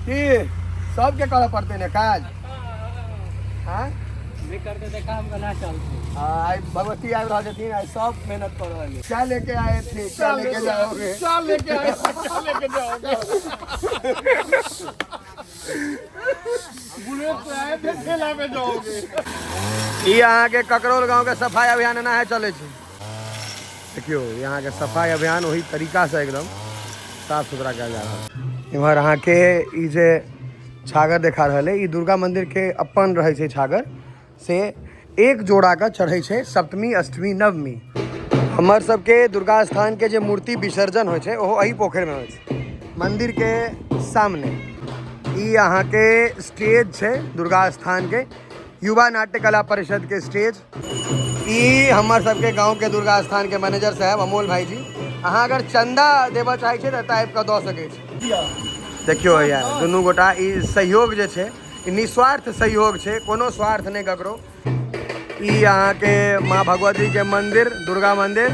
की सबके करऽ पड़तै ने काज? हाँ? नहि करते तऽ काम केना चलतै? हाँ, आइ भगवती आबि रहल छथिन, आइ सब मेहनत कऽ रहल है। क्या लेके आए थे, क्या लेके जाओगे? क्या लेके आए, क्या लेके जाओगे? बुलेट से आए थे, ठेला पे जाओगे। ई अहाँके ककरौल गाँव के सफाई अभियान एना है चलै छै। देखियौ यहाँ के सफाई अभियान ओही तरीका से एकदम साफ सुथरा कयल जा रहल छै। इम्हर अहाँके ई जे छागर देखा रहल है, ई दुर्गा मंदिर के अपन रहै छै छागर, से एक जोड़ा के चढ़ै छै सप्तमी अष्टमी नवमी। हमर सबके दुर्गा स्थान के जे मूर्ति विसर्जन होइ छै ओहो एही पोखरि में होइ छै, मंदिर के सामने। ई अहाँके स्टेज छै दुर्गा स्थान के, युवा नाट्य कला परिषद के स्टेज। ई हमर सबके गांव के दुर्गा स्थान के मैनेजर साहब अमोल भाई जी। अहाँ अगर चंदा देबऽ चाहै छियै तऽ एतऽ आबि कऽ दऽ सकै छी। देखियौ भैया दुनू गोटा ई सहयोग जे छै ई निस्वार्थ सहयोग छै, कोनो स्वार्थ नहि ककरो। ई अहाँके माँ भगवती के मंदिर, दुर्गा मंदिर।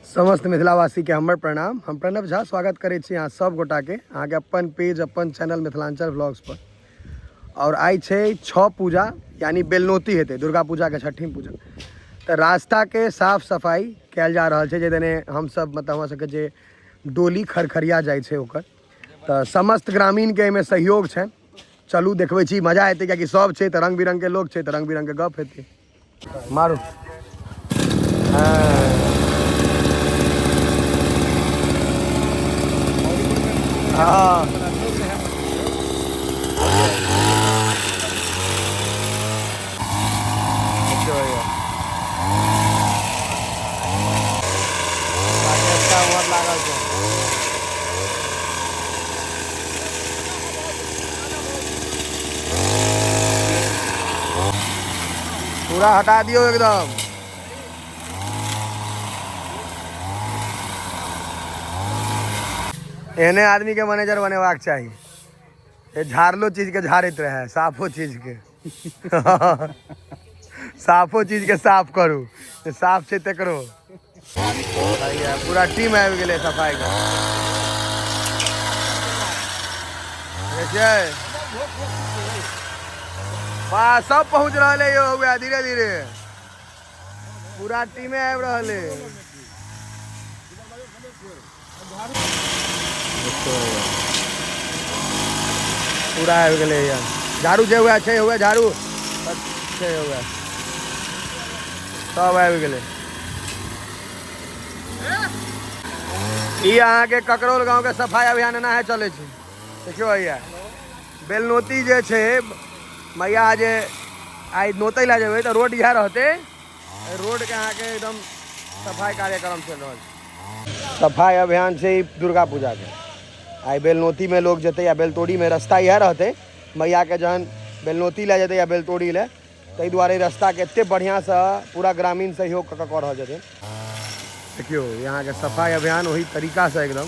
समस्त मिथिलावासी के हमर प्रणाम। हम प्रणव झा स्वागत करै छी अहाँ सब गोटा के अहाँके अपन पेज अपन चैनल मिथिलांचल व्लॉग्स पर। और आइ छै छओ पूजा यानी बेलनौती हेतै, दुर्गा पूजा के छठिम पूजा। तऽ रास्ता के साफ सफाई कयल जा रहल छै, जे देने हमसब मतलब हमरा सबके जे डोली खरखरिया जाइ छै ओकर, तऽ समस्त ग्रामीण के एहिमे सहयोग छनि। चलू देखबै छी, मजा एतै कियाकि सब छै तऽ रंग बिरंग के लोक छै तऽ रंग बिरंग के गप हेतै। मारू। हाँ। लागल छै। पूरा हटा दियौ एकदम। एहने आदमी के मैनेजर बनेबाक चाही, ये झाड़लो चीज के झाड़ैत रहे, साफो चीज के साफो चीज के साफ करू, जे साफ छै तकरो। पूरा टीम आबि गेलै सफाई के। देखियै वाह, सब पहुंच रहल है यौ, हुआ धीरे धीरे पूरा टीमे आबि रहल है। पूरा आबि गेलै यार। झाड़ू जे हुआ छै हुआ, झाड़ू छै हुआ, सब आबि गेलै। ई अहाँके ककरौल गाँव के सफाई अभियान एना है चलै छै। देखियौ भैया बेलनौती जे छै मैया जे आइ नोतै लए जेबै तऽ रोड इएह रहतै, रोड के अहाँके एकदम सफाई कार्यक्रम चलि रहल छै। सफाई अभियान छै ई दुर्गा पूजा के। आइ बेलनौती में लोग जेतै या बेलतोड़ी में रास्ता इएह रहतै, मैया के जहन बेलनौती लए जेतै या बेलतोड़ी लए, ताहि दुआरे रास्ता के एते बढ़िया से पूरा ग्रामीण सहयोग कऽ कऽ रहल छथिन। देखियौ यहाँ के सफाई अभियान ओही तरीका से एकदम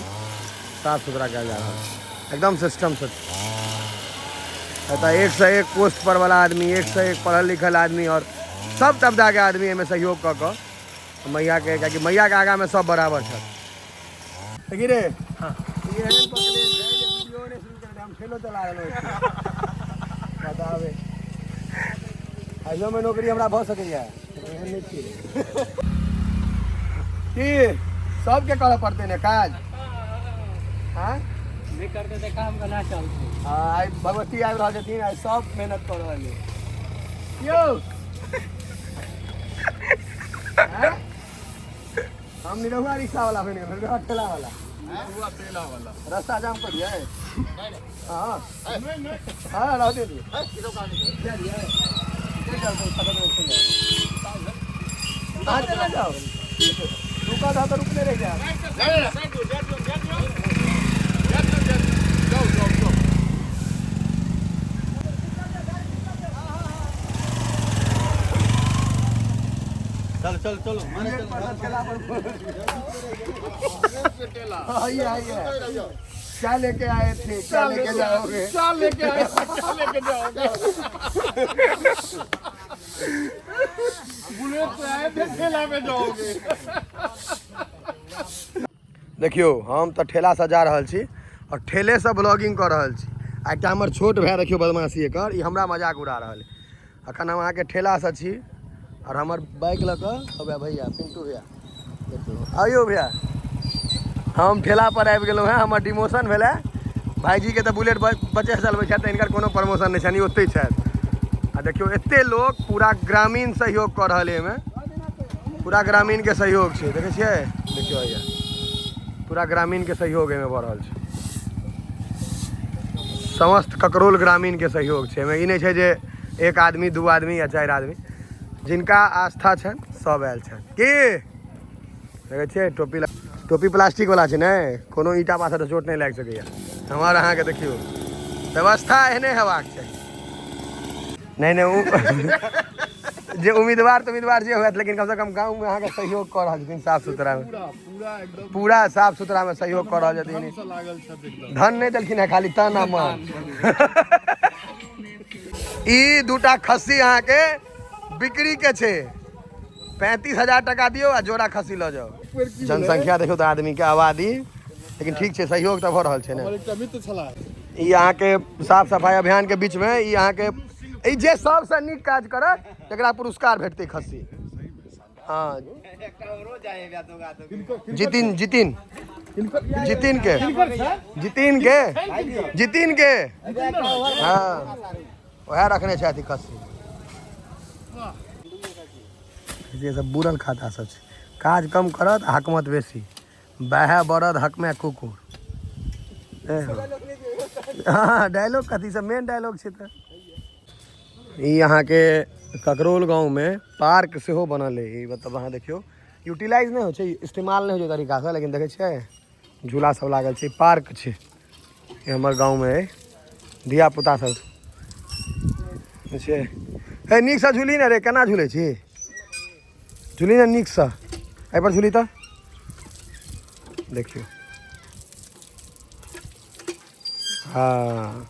साफ सुथरा कयल जा रहल छै, एकदम सिस्टम से। एतऽ एक से एक पोस्ट पर वाला आदमी, एक से एक पढ़ल लिखल आदमी और सब तबदा के आदमी एहिमे सहयोग कऽ कऽ मैया के, कियाकि मैया के आगा में सब बराबर छथि। देखी रे, हाँ। ई एहन पकड़े छै जे वीडियो नहि शुरू करै, हम ठेलो चला रहलहुँ। बताबे अहियो में नौकरी हमरा भऽ सकैया, एहन नहि छियै। की सबके करऽ पड़तै ने काज? हाँ? नहि करतै तऽ काम केना चलतै? हाँ, आइ भगवती आबि रहल छथिन, आइ सब मेहनत कऽ रहल है। यौ हाँ? हम निरहुआ रिक्शा वाला बनि गेलहुँ, निरहुआ ठेला वाला। निरहुआ ठेला वाला। रास्ता जाम कर दिया है। हाँ। हाँ, रह दे दिए। क्या दिया है? हाँ, चला जाओ। रुका था तो रुकने रह गया। चलो चलो चलो, आइए आइए। क्या लेके आए थे, क्या लेके जाओगे? क्या लेके आए, क्या लेके जाओगे? बुलेट से आए थे, ठेला पे जाओगे। देखियौ हम तऽ ठेला से जा रहल छी आओर ठेलेसँ ब्लॉगिंग कऽ रहल छी। आ एकटा हमर छोट भाय देखियौ बदमाशी एकर, ई हमरा मजाक उड़ा रहल है। अखन हम अहाँके ठेलासँ छी आओर हमर बाइक लऽ कऽ हौवे भैया पिंटू भैया, देखियौ आइयो भैया हम ठेला पर आबि गेलहुँ हेँ। हमर डिमोशन भेलै, भाइजीके तऽ बुलेट बच्चे चलबै छथि, तऽ हिनकर कोनो प्रमोशन नहि छनि, ओतहि छथि। आ देखियौ एते लोक पूरा ग्रामीण सहयोग कऽ रहल है, एहिमे पूरा ग्रामीणके सहयोग छै, देखै छियै? देखियौ भैया पूरा ग्रामीणके सहयोग एहिमे भऽ रहल छै, समस्त ककरोल ग्रामीणके सहयोग छै एहिमे। ई नहि छै जे एक आदमी दू आदमी या चारि आदमी, जिनका आस्था छनि सब आयल छनि। की देखै छियै टोपी, टोपी प्लास्टिक वाला छै ने, कोनो ईंटा पाथर चोट नहि लागि सकैया। हमर अहाँके देखियौ व्यवस्था एहने हेबाक चाही। नहि नहि, ओ जे उम्मीदवार तऽ उम्मीदवार जे होयत, लेकिन कमसँ कम गाँवमे अहाँके सहयोग कऽ रहल छथिन साफ सुथरामे, पूरा साफ सुथरामे सहयोग कऽ रहल छथिन। धन नहि देलखिन हेँ, खाली तन आ मन। ई दूटा खस्सी अहाँके बिक्री के छै, 35,000 टका दियौ आ जोड़ा खस्सी लऽ जाउ। जनसंख्या देखियौ तऽ आदमी के आबादी, लेकिन ठीक छै, सहयोग तऽ भऽ रहल छै ने। ई अहाँके साफ सफाई अभियान के बीच में ई अहाँके ई जे सबसँ नीक काज करत तकरा पुरस्कार भेटतै खस्सी। हँ जितिन, जितिन, जितिन के, जितिन के, जितिन के, हँ वएह रखने छथि खस्सी। जे सब बुरल खाता सब छै, काज कम करत हकमत बेसी, बहे बरद हकमे कुकुर। हँ डायलॉग कथी सब मेन डायलॉग छै। तऽ ई अहाँके ककरोल गाँवमे पार्क सेहो बनल अइ। ई मतलब अहाँ देखियौ यूटिलाइज नहि होइ छै, इस्तेमाल नहि होइ छै तरीकासँ, लेकिन देखै छियै झूला सब लागल छै, पार्क छै। ई हमर गाँवमे अइ, धियापुता सब छै। हे नीकसँ झूली ने रे, केना झूलै छी? झूली ने नीकसँ, एहिपर झूली तऽ देखियौ। हँ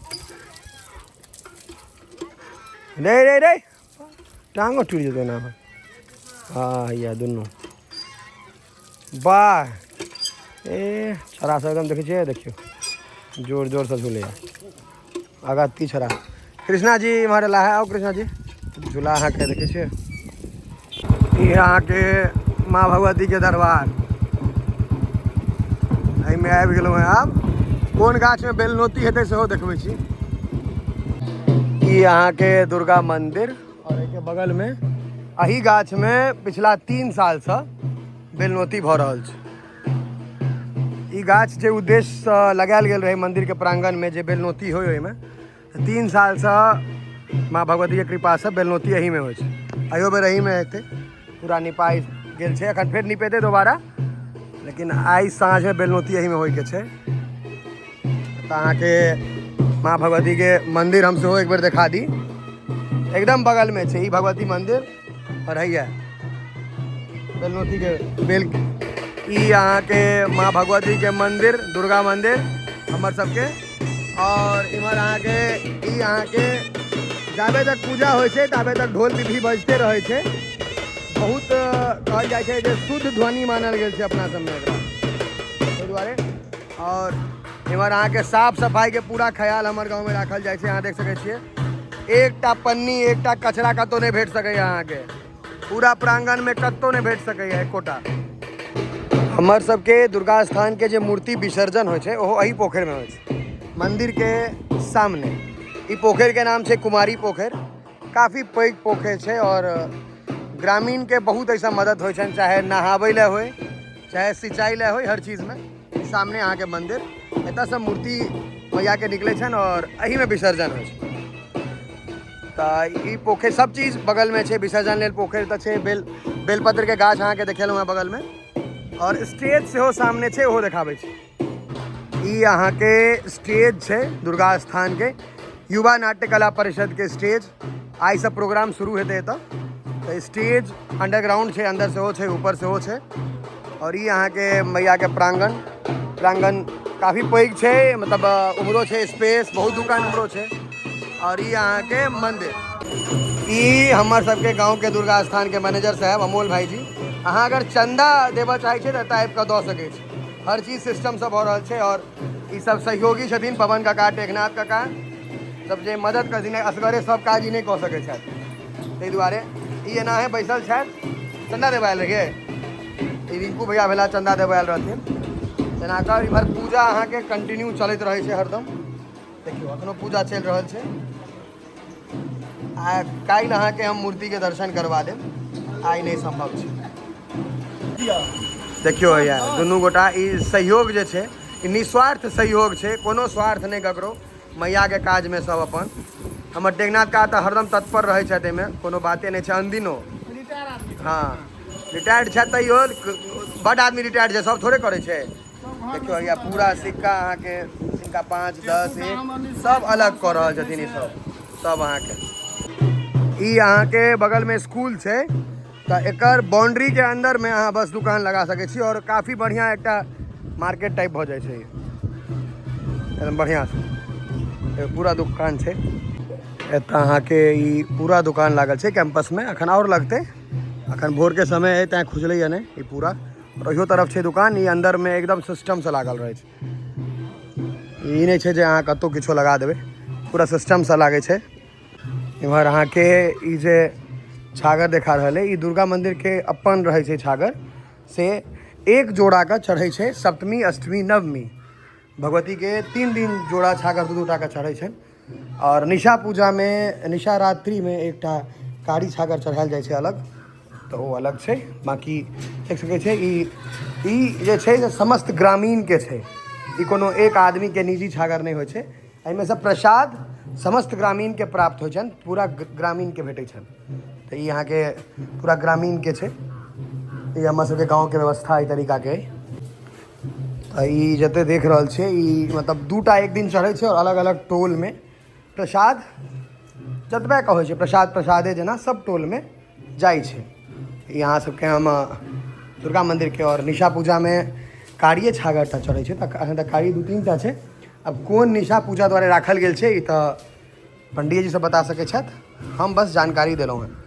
रे रे रे, टांगो टूटि जेतौ एनामे। हँ हैया दुनू, वाह। ए छोड़ा सब एकदम देखै छियै, देखियौ जोर जोरसँ झूलैया अगत्ती छोड़ा। कृष्णा जी इम्हर एला है, आउ कृष्णा जी। झूला अहाँके देखै छियै, ई अहाँके माँ भगवतीके दरबार, एहिमे आबि गेलहुँ हेँ। आब कोन गाछमे बेलनोती हेतै सेहो देखबै छी। ई अहाँके दुर्गा मंदिर और एहिके बगलमे एही गाछमे पिछला 3 सालसँ बेलनोती भऽ रहल छै। ई गाछ जे उद्देश्यसँ लगायल गेल रहै मन्दिरके प्राङ्गणमे जे बेलनोती होइ ओहिमे, 3 सालसँ माँ भगवतीके कृपासँ बेलनोती एहीमे होइ छै। अहियो बेर एहीमे हेतै, पूरा निपाइ गेल छै, एखन फेर निपेतै दोबारा, लेकिन आइ साँझमे बेलनोती एहीमे होइके छै। तऽ अहाँके माँ भगवतीके मन्दिर हम सेहो एक बेर देखा दी, एकदम बगलमे छै ई भगवती मन्दिर। और हैया बेलनोतीके बेल, ई अहाँके माँ भगवतीके मन्दिर, दुर्गा मन्दिर हमर सबके। और इम्हर अहाँके ई अहाँके जाबे तक पूजा होइ छै ताबे तक ढोल पिपही बजते रहै छै। बहुत कहल जाइ छै जे शुद्ध ध्वनि मानल गेल छै अपना सबमे एकरा, ताहि दुआरे। और इम्हर अहाँके साफ सफाईके पूरा ख्याल हमर गाँवमे राखल जाइ छै। अहाँ देख सकै छियै एकटा पन्नी एकटा कचरा कतौ नहि भेट सकैए अहाँके, पूरा प्रांगणमे कतौ नहि भेट सकैए एकोटा। हमर सबके दुर्गा स्थानके जे मूर्ति विसर्जन होइ छै ओहो एही पोखरिमे होइ छै, मन्दिरके सामने। ई पोखरिके नाम छै कुमारी पोखरि। काफी पैघ पोखरि छै और ग्रामीणके बहुत ऐसा मदद होइ छनि, चाहे नहाबै लए होइ चाहे सिंचाई लए होइ, हर चीजमे। सामने अहाँके मन्दिर, एतऽसँ मूर्ति मैयाके निकलै छनि और एहीमे विसर्जन होइ छै। तऽ ई पोखरि सब चीज बगलमे छै, विसर्जन लेल पोखरि तऽ छै, बेलपत्रके गाछ अहाँके देखेलहुँ हेँ बगलमे, और स्टेज सेहो सामने छै, ओहो देखाबै छी। ई अहाँके स्टेज छै दुर्गा स्थानके, युवा नाट्य कला परिषदके स्टेज। आइसँ प्रोग्राम शुरू हेतै एतऽ। तऽ स्टेज अंडरग्राउंड छै, अंदर सेहो छै ऊपर सेहो छै। और ई अहाँके मैयाके प्रांगण, प्रांगण काफी पैघ छै, मतलब उम्हरो छै स्पेस, बहुत दुकान उम्हरो छै। और ई अहाँके मंदिर, ई हमर सबके गाँवके दुर्गा स्थानके मैनेजर साहब अमोल भाईजी। अहाँ अगर चंदा देबऽ चाहै छियै तऽ एतऽ आबि कऽ दऽ सकै छी। हर चीज सिस्टमसँ भऽ रहल छै और ई सब सहयोगी छथिन पवन काका, टेकनाथ काका, सब जे मदद करथिन। असगरे सब काज ई नहि कऽ सकै छथि, ताहि दुआरे ई एनाहे बैसल छथि। चंदा देबऽ आयल रहियै, ई रिंकू भैया भेला, चंदा देबऽ आयल रहथिन। तेना कऽ इम्हर पूजा अहाँके कंटिन्यू चलैत रहै छै हरदम। देखियौ, अखनो पूजा चलि रहल छै। आ काल्हि अहाँके हम मूर्तिके दर्शन करवा देब, आइ नहि सम्भव छै। देखियौ भैया, दुनू गोटा ई सहयोग जे छै, ई निस्वार्थ सहयोग छै, कोनो स्वार्थ नहि ककरो। मैयाके काजमे सब अपन, हमर टेकनाथ का तऽ हरदम तत्पर रहै छथि, एहिमे कोनो बाते नहि छै। अनदिनो, हँ, रिटायर्ड छथि तैयो। बड आदमी रिटायर्ड छै, सब थोड़े करै छै। देखियौ भैया, पूरा सिक्का अहाँके, सिक्का 5, 10, 1 सब अलग कऽ रहल छथिन। ई सब सब अहाँके, ई अहाँके बगलमे स्कूल छै, तऽ एकर बाउंड्रीके अंदरमे अहाँ बस दुकान लगा सकै छी आओर काफी बढ़िआँ एकटा मार्केट टाइप भऽ जाइ छै ई। एकदम बढ़िआँ से पूरा दुकान छै। एतऽ अहाँके ई पूरा दुकान लागल छै कैंपसमे। अखन आओर लगतै, अखन भोरके समय है तैँ खुजलैए नहि ई पूरा। आओर ओहियो तरफ छै दुकान। ई अंदरमे एकदम सिस्टमसँ लागल रहै छै। ई नहि छै जे अहाँ कतहु किछो लगा देबै, पूरा सिस्टमसँ लागै छै। इम्हर अहाँके ई जे छागर देखा रहल है, ई दुर्गा मंदिरके अपन रहै छै छागर, से एक जोड़ाके चढ़ै छै सप्तमी, अष्टमी, नवमी। भगवतीके 3 दिन जोड़ा छागर दू दूटाके चढ़ै छनि। आओर निशा पूजामे, निशा रात्रिमे एकटा कारी छागर चढ़ायल जाइ छै अलग, तऽ ओ अलग छै। बाँकी देख सकै छै, ई ई जे छै से समस्त ग्रामीणके छै। ई कोनो एक आदमीके निजी छागर नहि होइ छै। एहिमे से प्रसाद समस्त ग्रामीणके प्राप्त होइ छनि, पूरा ग्रामीणके भेटै छनि। तऽ ई अहाँके पूरा ग्रामीणके छै। ई हमर सबके गाँवके व्यवस्था एहि तरीकाके अइ। तऽ ई जते देख रहल छियै, ई मतलब दूटा एक दिन चढ़ै छै आओर अलग अलग टोलमे प्रसाद जतबे कहै छै, प्रसाद प्रसादे जेना सब टोलमे जाइ छै। ई अहाँ सबके हम दुर्गा मन्दिरके, आओर निशा पूजामे कारिये छागर टा चढ़ै छै, तऽ एखन तऽ कारी 2-3 टा छै। आब कोन निशा पूजा द्वारे राखल गेल छै, ई तऽ पंडित जी सब बता सकै छथि, हम बस जानकारी देलहुँ हेँ।